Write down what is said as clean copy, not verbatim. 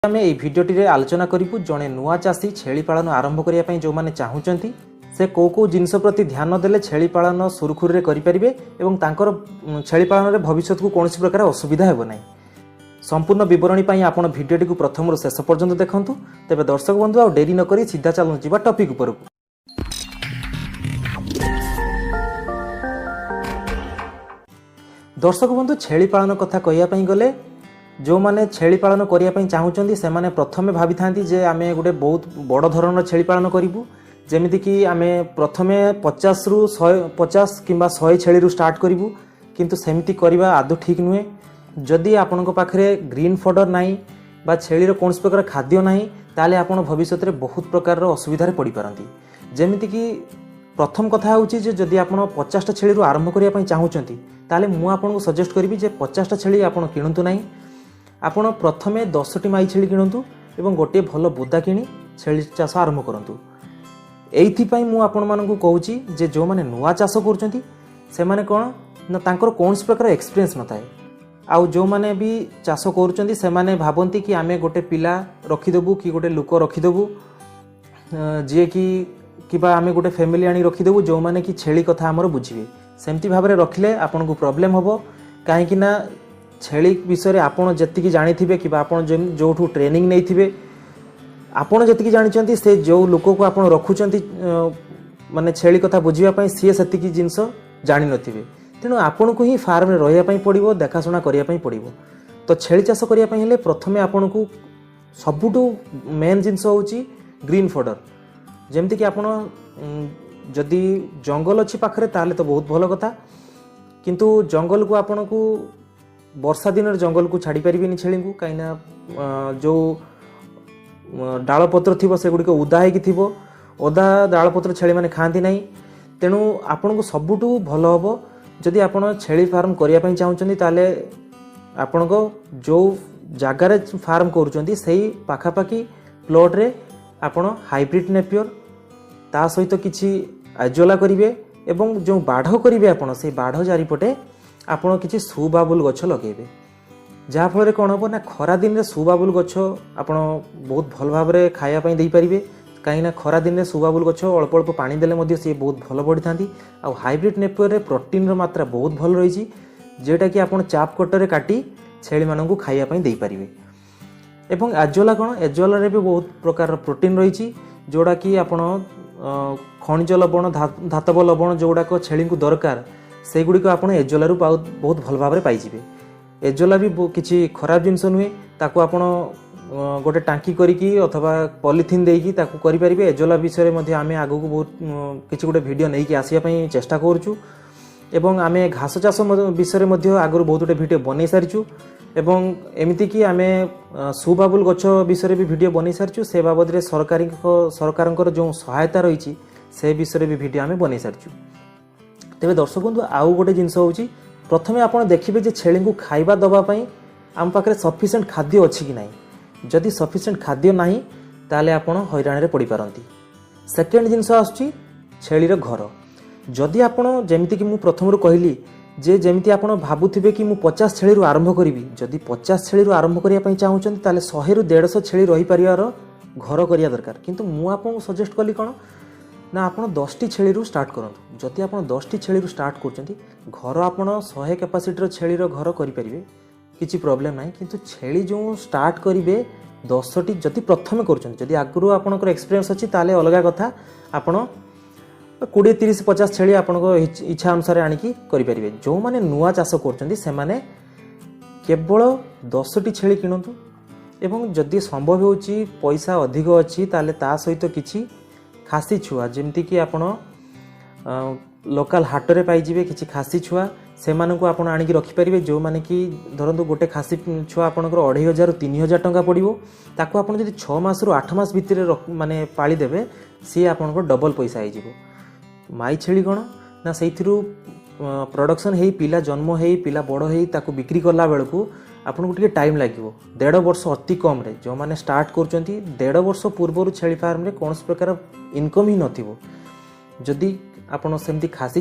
ଆମେ ଏହି ଭିଡ଼ିଓଟିରେ ଆଲୋଚନା କରିବୁ, ଜଣେ ନୂଆ ଚାଷୀ ଛେଳି ପାଳନ ଆରମ୍ଭ କରିବା ପାଇଁ ଯେଉଁମାନେ ଚାହୁଁଛନ୍ତି, ସେ କେଉଁ କେଉଁ ଜିନିଷ ପ୍ରତି ଧ୍ୟାନ ଦେଲେ ଛେଳି ପାଳନ ସୁରୁଖୁରୁରେ କରିପାରିବେ ଏବଂ ତାଙ୍କର ଛେଳି ପାଳନରେ ଭବିଷ୍ୟତକୁ କୌଣସି ପ୍ରକାର ଅସୁବିଧା ହେବ ନାହିଁ। ସମ୍ପୂର୍ଣ୍ଣ ବିବରଣୀ ପାଇଁ ଆପଣ ଭିଡ଼ିଓଟିକୁ ପ୍ରଥମରୁ ଶେଷ ପର୍ଯ୍ୟନ୍ତ ଦେଖନ୍ତୁ। ତେବେ ଦର୍ଶକ ବନ୍ଧୁ, ଆଉ ଡେରି ନକରି ସିଧା ଚାଲନ୍ତୁ ଯିବା ଟପିକ୍ ଉପରକୁ। ଦର୍ଶକ ବନ୍ଧୁ, ଛେଳି ପାଳନ କଥା କହିବା ପାଇଁ ଗଲେ, ଯେଉଁମାନେ ଛେଳି ପାଳନ କରିବା ପାଇଁ ଚାହୁଁଛନ୍ତି, ସେମାନେ ପ୍ରଥମେ ଭାବିଥାନ୍ତି ଯେ ଆମେ ଗୋଟେ ବହୁତ ବଡ଼ ଧରଣର ଛେଳି ପାଳନ କରିବୁ। ଯେମିତିକି ଆମେ ପ୍ରଥମେ 50ରୁ 100, 50 କିମ୍ବା 100 ଛେଳିରୁ ଷ୍ଟାର୍ଟ କରିବୁ। କିନ୍ତୁ ସେମିତି କରିବା ଆଦୌ ଠିକ୍ ନୁହେଁ। ଯଦି ଆପଣଙ୍କ ପାଖରେ ଗ୍ରୀନ୍ ଫଡର ନାହିଁ ବା ଛେଳିର କୌଣସି ପ୍ରକାର ଖାଦ୍ୟ ନାହିଁ, ତାହେଲେ ଆପଣ ଭବିଷ୍ୟତରେ ବହୁତ ପ୍ରକାରର ଅସୁବିଧାରେ ପଡ଼ିପାରନ୍ତି। ଯେମିତିକି ପ୍ରଥମ କଥା ହେଉଛି ଯେ ଯଦି ଆପଣ 50ଟା ଛେଳିରୁ ଆରମ୍ଭ କରିବା ପାଇଁ ଚାହୁଁଛନ୍ତି, ତାହେଲେ ମୁଁ ଆପଣଙ୍କୁ ସଜେଷ୍ଟ କରିବି ଯେ 50ଟା ଛେଳି ଆପଣ କିଣନ୍ତୁ ନାହିଁ। ଆପଣ ପ୍ରଥମେ 10ଟି ମାଇ ଛେଳି କିଣନ୍ତୁ ଏବଂ ଗୋଟିଏ ଭଲ ବୋଦା କିଣି ଛେଳି ଚାଷ ଆରମ୍ଭ କରନ୍ତୁ। ଏଇଥିପାଇଁ ମୁଁ ଆପଣମାନଙ୍କୁ କହୁଛି ଯେ ଯେଉଁମାନେ ନୂଆ ଚାଷ କରୁଛନ୍ତି, ସେମାନେ କ'ଣ ନା ତାଙ୍କର କୌଣସି ପ୍ରକାର ଏକ୍ସପିରିଏନ୍ସ ନଥାଏ। ଆଉ ଯେଉଁମାନେ ବି ଚାଷ କରୁଛନ୍ତି, ସେମାନେ ଭାବନ୍ତି କି ଆମେ ଗୋଟେ ପିଲା ରଖିଦେବୁ କି ଗୋଟେ ଲୋକ ରଖିଦେବୁ ଯିଏକି, କିମ୍ବା ଆମେ ଗୋଟେ ଫ୍ୟାମିଲି ଆଣି ରଖିଦେବୁ, ଯେଉଁମାନେ କି ଛେଳି କଥା ଆମର ବୁଝିବେ। ସେମିତି ଭାବରେ ରଖିଲେ ଆପଣଙ୍କୁ ପ୍ରୋବ୍ଲେମ୍ ହେବ, କାହିଁକି ନା ଛେଳି ବିଷୟରେ ଆପଣ ଯେତିକି ଜାଣିଥିବେ କିମ୍ବା ଆପଣ ଯେଉଁଠୁ ଟ୍ରେନିଂ ନେଇଥିବେ, ଆପଣ ଯେତିକି ଜାଣିଛନ୍ତି, ସେ ଯେଉଁ ଲୋକକୁ ଆପଣ ରଖୁଛନ୍ତି ମାନେ ଛେଳି କଥା ବୁଝିବା ପାଇଁ, ସିଏ ସେତିକି ଜିନିଷ ଜାଣିନଥିବେ। ତେଣୁ ଆପଣଙ୍କୁ ହିଁ ଫାର୍ମରେ ରହିବା ପାଇଁ ପଡ଼ିବ, ଦେଖାଶୁଣା କରିବା ପାଇଁ ପଡ଼ିବ। ତ ଛେଳି ଚାଷ କରିବା ପାଇଁ ହେଲେ ପ୍ରଥମେ ଆପଣଙ୍କୁ ସବୁଠୁ ମେନ୍ ଜିନିଷ ହେଉଛି ଗ୍ରୀନ୍ ଫଡର। ଯେମିତିକି ଆପଣ ଯଦି ଜଙ୍ଗଲ ଅଛି ପାଖରେ, ତାହେଲେ ତ ବହୁତ ଭଲ କଥା। କିନ୍ତୁ ଜଙ୍ଗଲକୁ ଆପଣଙ୍କୁ ବର୍ଷା ଦିନରେ ଜଙ୍ଗଲକୁ ଛାଡ଼ି ପାରିବେନି ଛେଳିଙ୍କୁ, କାହିଁକିନା ଯେଉଁ ଡାଳପତ୍ର ଥିବ, ସେଗୁଡ଼ିକ ଓଦା ହେଇକି ଥିବ। ଓଦା ଡାଳପତ୍ର ଛେଳିମାନେ ଖାଆନ୍ତି ନାହିଁ। ତେଣୁ ଆପଣଙ୍କୁ ସବୁଠୁ ଭଲ ହେବ, ଯଦି ଆପଣ ଛେଳି ଫାର୍ମ କରିବା ପାଇଁ ଚାହୁଁଛନ୍ତି, ତାହେଲେ ଆପଣଙ୍କ ଯେଉଁ ଜାଗାରେ ଫାର୍ମ କରୁଛନ୍ତି, ସେଇ ପାଖାପାଖି ପ୍ଲଟ୍ରେ ଆପଣ ହାଇବ୍ରିଡ୍ ନେପିୟର, ତା ସହିତ କିଛି ଆଜୋଲା କରିବେ ଏବଂ ଯେଉଁ ବାଢ଼ କରିବେ ଆପଣ, ସେଇ ବାଢ଼ ଚାରିପଟେ ଆପଣ କିଛି ସୁବାବୁଲ ଗଛ ଲଗାଇବେ। ଯାହାଫଳରେ କ'ଣ ହେବ ନା ଖରା ଦିନରେ ସୁବାବୁଲ ଗଛ ଆପଣ ବହୁତ ଭଲ ଭାବରେ ଖାଇବା ପାଇଁ ଦେଇପାରିବେ, କାହିଁକିନା ଖରା ଦିନରେ ସୁବାବୁଲ ଗଛ ଅଳ୍ପ ଅଳ୍ପ ପାଣି ଦେଲେ ମଧ୍ୟ ସିଏ ବହୁତ ଭଲ ବଢ଼ିଥାନ୍ତି। ଆଉ ହାଇବ୍ରିଡ୍ ନେପିୟରରେ ପ୍ରୋଟିନ୍ର ମାତ୍ରା ବହୁତ ଭଲ ରହିଛି, ଯେଉଁଟାକି ଆପଣ ଚାପ୍ କଟରେ କାଟି ଛେଳିମାନଙ୍କୁ ଖାଇବା ପାଇଁ ଦେଇପାରିବେ। ଏବଂ ଆଜୋଲା କ'ଣ, ଏଜୋଲାରେ ବି ବହୁତ ପ୍ରକାରର ପ୍ରୋଟିନ୍ ରହିଛି, ଯେଉଁଟାକି ଆପଣ ଖଣିଜ ଲବଣ, ଧାତବ ଲବଣ ଯେଉଁଗୁଡ଼ାକ ଛେଳିଙ୍କୁ ଦରକାର, ସେଇଗୁଡ଼ିକ ଆପଣ ଏଜୋଲାରୁ ବହୁତ ଭଲ ଭାବରେ ପାଇଯିବେ। ଏଜୋଲା ବି କିଛି ଖରାପ ଜିନିଷ ନୁହେଁ। ତାକୁ ଆପଣ ଗୋଟେ ଟାଙ୍କି କରିକି ଅଥବା ପଲିଥିନ୍ ଦେଇକି ତାକୁ କରିପାରିବେ। ଏଜୋଲା ବିଷୟରେ ମଧ୍ୟ ଆମେ ଆଗକୁ ବହୁତ କିଛି ଗୋଟେ ଭିଡ଼ିଓ ନେଇକି ଆସିବା ପାଇଁ ଚେଷ୍ଟା କରୁଛୁ ଏବଂ ଆମେ ଘାସ ଚାଷ ବିଷୟରେ ମଧ୍ୟ ଆଗରୁ ବହୁତ ଗୋଟେ ଭିଡ଼ିଓ ବନେଇ ସାରିଛୁ ଏବଂ ଏମିତିକି ଆମେ ସୁବାବୁଲ ଗଛ ବିଷୟରେ ବି ଭିଡ଼ିଓ ବନେଇ ସାରିଛୁ। ସେ ବାବଦରେ ସରକାରଙ୍କର ଯେଉଁ ସହାୟତା ରହିଛି, ସେ ବିଷୟରେ ବି ଭିଡ଼ିଓ ଆମେ ବନେଇ ସାରିଛୁ। ତେବେ ଦର୍ଶକ ବନ୍ଧୁ, ଆଉ ଗୋଟେ ଜିନିଷ ହେଉଛି, ପ୍ରଥମେ ଆପଣ ଦେଖିବେ ଯେ ଛେଳିଙ୍କୁ ଖାଇବା ଦେବା ପାଇଁ ଆମ ପାଖରେ ସଫିସିଏଣ୍ଟ ଖାଦ୍ୟ ଅଛି କି ନାହିଁ। ଯଦି ସଫିସିଏଣ୍ଟ ଖାଦ୍ୟ ନାହିଁ, ତାହେଲେ ଆପଣ ହଇରାଣରେ ପଡ଼ିପାରନ୍ତି। ସେକେଣ୍ଡ ଜିନିଷ ଆସୁଛି ଛେଳିର ଘର। ଯଦି ଆପଣ, ଯେମିତିକି ମୁଁ ପ୍ରଥମରୁ କହିଲି ଯେ ଯେମିତି ଆପଣ ଭାବୁଥିବେ କି ମୁଁ 50 ଛେଳିରୁ ଆରମ୍ଭ କରିବି, ଯଦି 50 ଛେଳିରୁ ଆରମ୍ଭ କରିବା ପାଇଁ ଚାହୁଁଛନ୍ତି, ତାହେଲେ 100ରୁ 150 ଛେଳି ରହିପାରିବାର ଘର କରିବା ଦରକାର। କିନ୍ତୁ ମୁଁ ଆପଣଙ୍କୁ ସଜେଷ୍ଟ କଲି କ'ଣ ନା ଆପଣ 10ଟି ଛେଳିରୁ ଷ୍ଟାର୍ଟ କରନ୍ତୁ। ଯଦି ଆପଣ 10ଟି ଛେଳିରୁ ଷ୍ଟାର୍ଟ କରୁଛନ୍ତି, ଘର ଆପଣ 100 କାପାସିଟିର ଛେଳିର ଘର କରିପାରିବେ, କିଛି ପ୍ରୋବ୍ଲେମ୍ ନାହିଁ। କିନ୍ତୁ ଛେଳି ଯେଉଁ ଷ୍ଟାର୍ଟ କରିବେ 10ଟି, ଯଦି ପ୍ରଥମେ କରୁଛନ୍ତି, ଯଦି ଆଗରୁ ଆପଣଙ୍କର ଏକ୍ସପିରିଏନ୍ସ ଅଛି, ତାହେଲେ ଅଲଗା କଥା, ଆପଣ 20, 30, 50 ଛେଳି ଆପଣଙ୍କ ଇଚ୍ଛା ଅନୁସାରେ ଆଣିକି କରିପାରିବେ। ଯେଉଁମାନେ ନୂଆ ଚାଷ କରୁଛନ୍ତି, ସେମାନେ କେବଳ 10ଟି ଛେଳି କିଣନ୍ତୁ ଏବଂ ଯଦି ସମ୍ଭବ ହେଉଛି, ପଇସା ଅଧିକ ଅଛି, ତାହେଲେ ତା ସହିତ କିଛି ଖାସି ଛୁଆ, ଯେମିତିକି ଆପଣ ଲୋକାଲ ହାଟରେ ପାଇଯିବେ କିଛି ଖାସି ଛୁଆ, ସେମାନଙ୍କୁ ଆପଣ ଆଣିକି ରଖିପାରିବେ। ଯେଉଁମାନେ କି ଧରନ୍ତୁ ଗୋଟେ ଖାସି ଛୁଆ ଆପଣଙ୍କର 2500ରୁ 3000 ଟଙ୍କା ପଡ଼ିବ। ତାକୁ ଆପଣ ଯଦି 6 ମାସରୁ 8 ମାସ ଭିତରେ ମାନେ ପାଳିଦେବେ, ସିଏ ଆପଣଙ୍କର ଡବଲ ପଇସା ହେଇଯିବ। ମାଇ ଛେଳି କ'ଣ ନା ସେଇଥିରୁ ପ୍ରଡକ୍ସନ୍ ହେଇ, ପିଲା ଜନ୍ମ ହେଇ, ପିଲା ବଡ଼ ହେଇ ତାକୁ ବିକ୍ରି କଲା ବେଳକୁ ଆପଣଙ୍କୁ ଟିକେ ଟାଇମ୍ ଲାଗିବ, ଦେଢ଼ ବର୍ଷ ଅତି କମ୍ରେ। ଯେଉଁମାନେ ଷ୍ଟାର୍ଟ କରୁଛନ୍ତି, ଦେଢ଼ ବର୍ଷ ପୂର୍ବରୁ ଛେଳି ଫାର୍ମରେ କୌଣସି ପ୍ରକାର ଇନକମ୍ ହିଁ ନଥିବ। ଯଦି ଆପଣ ସେମିତି ଖାସି